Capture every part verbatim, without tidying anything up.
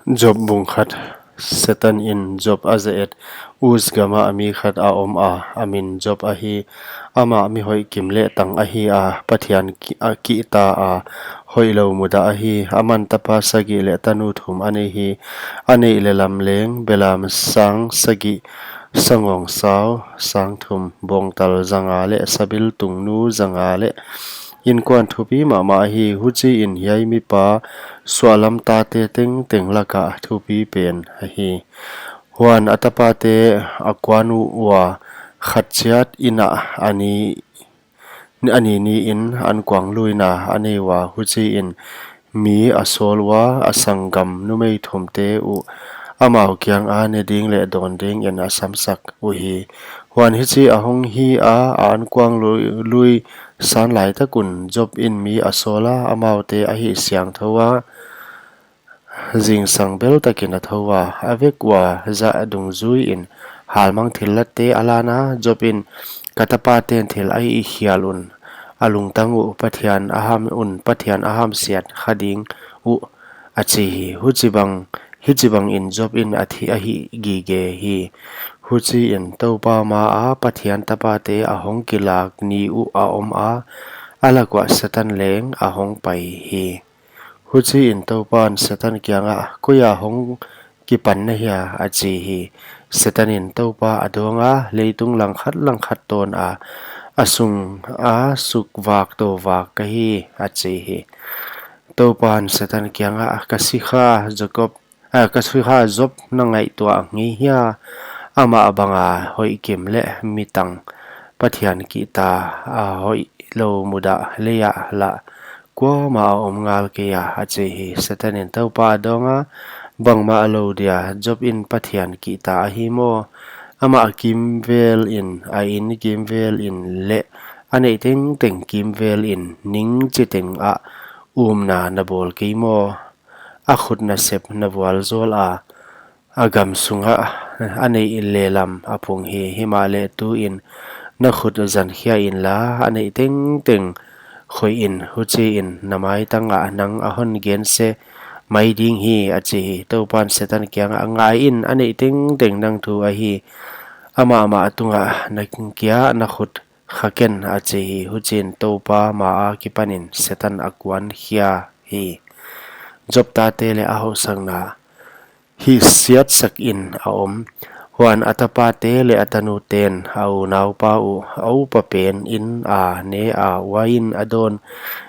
Job bung khat. Setan in Job a za et. Uz gamah mi khat a om a, a min Job ahi. Amah mi hoih kim leh tang ahi a, Pathian ki-, a kihta a, hoihlou mudah ahi. Aman tapa sagih leh tanu thum a nei hi. A neih leh lam leng, belam sang sagih, sangawng sau sang thum, bawngtal zanga leh sabiltung nu zanga leh inkuan thupi mahmah ahi. Huchiin hiai mipa suahlam tate tengteng lakah thupi pen ahi. Huan a tapate a kuan ua, khat chiat in ah a ni, a ni niin ankuang luina a nei ua. Huchiin mi a sawl ua, a sanggam numei thumte uh amau kianga ne ding leh dawn dingin a samsak uhi. Huan hichi a hong hi a, a ankuang lui, lui san lai tak un Job in mi a sawl a, amaute a hihsiangthou a, zingsang bel takin a thou a, a vek ua zah dungzuiin halmang thillatte a lan a. Job in, ka tapaten thil a hih hial un, a lungtang uh Pathian a ham un, Pathian a hamsiat kha ding uh, a chi hi. Huchibang, hichibangin Job in a thi a hih gige hi. Huchiin Toupa maa Pathian tapate a hong kilak ni uh a om a, a lak uah Setan leng a hong pai hi. Huchiin Toupan Setan kiangah, koi a hong kipan na hia? a chi hi. Setan in Toupa a dawng a, leitung langkhat langkhat tawn a, a sung a suk vak tou vak ka hi, a chi hi. Toupan Setan kiangah, ka sikha Jakob, a, ka sikha Job na ngaihtuah ngei hia? Amah banga hoih kim leh mi tang, Pathian kihta a, hoihlou mudah lei ah lah kuamah a om ngal kei a, a chi hi. Setan in Toupa a dawng a, bangmah lou dia, Job in Pathian kihta ahi maw? Amah kimvelin, a in kimvelin leh a neih tengteng kimvelin ning chiteng ah umna na bawl kei maw? A khut nasep na vualzawl a, a gam sungah a neih leh lam a pung hi. Himahleh tuin na khut zankhia inla, a neih tengteng khoih in, huchiin na maitang ah nang a hon gense mai ding hi, a chi hi. Toupan Setan kiangah, ngaiin, a neih tengteng nang thu ahi, amah mah tungah na kia na khut kha ken, a chi hi. Huchiin Toupa maa kipanin Setan a kuan khia hi. Job tate leh a hausakna. Hihsiatsakin a om. Huan a tapate leh a tanuten a unaupa uh, a upa pen in a ne a, uain a dawn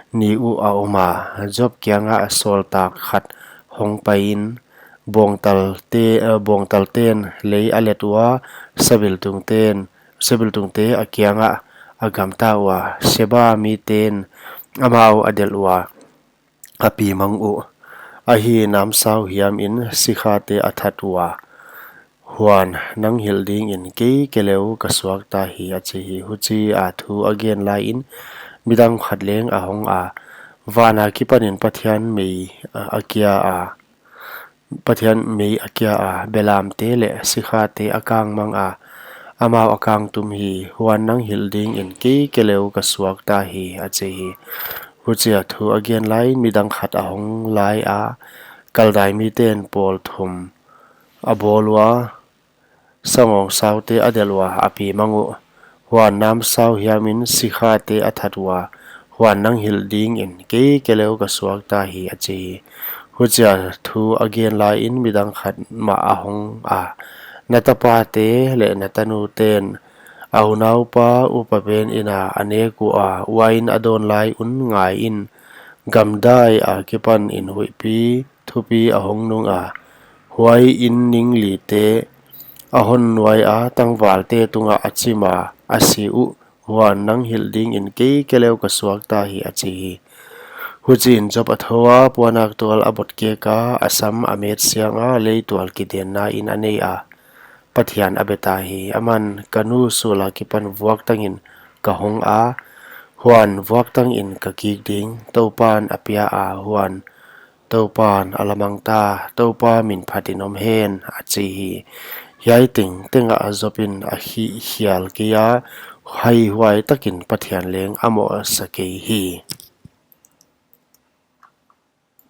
ni uh a om a, Job kiangah sawltak khat hong paiin, bawngtalte, eh, bawngtalten lei a let ua, sabiltungten, sabiltungte a kiangah a gamta ua, Seba miten amau a delh ua, a pi mang uh. Ahi, namsau hiamin sikhate a that ua. Huan nang hilh dingin kei keleu ka suakta hi, a chi hi. Huchia thu a gen laiin midang khat leng a hong a, vana kipanin Pathian mei a kia a, Pathian mei a kia a, belamte leh sikhate a kang mang a, amau a kang tum hi. Huan nang hilh dingin kei keleu ka suakta hi, a chi hi. Huchia thu a gen laiin midang khat a hong lai a, Kaldai miten pawl thum a bawl ua, sangawng saute a delh ua, a pi mang uh. Huan namsau hiamin sikhate a that ua, huan nang hilh dingin kei keleu ka suakta hi, a chi hi. Huchia thu a gen laiin midang khat mah a hong a, na tapate leh na tanuten a unaupa upa pen in a a nek ua, uain a dawn lai un ngaiin, gamdai a kipanin huihpi thupi a hong nung a, huai in ning lite a hon nuai a, tangvalte tungah a chim a, a si uh. Huan nang hilh dingin kei keleu ka suakta hi, a chi hi. Huchiin Job a thou a, puannak tual a bot kek a, a sam a met siang a, leitual kidennain a nei a, Pathian a be ta hi. Aman, ka nu sul a kipan vuaktangin ka hong a, huan vuaktangin ka kik ding, Toupan a pia a, huan Toupan a la mang ta, Toupa min phatin om hen, a chi hi. Hiai tengteng ah Job in a hih hial kei a, haihuai takin Pathian leng a mohsa kei hi.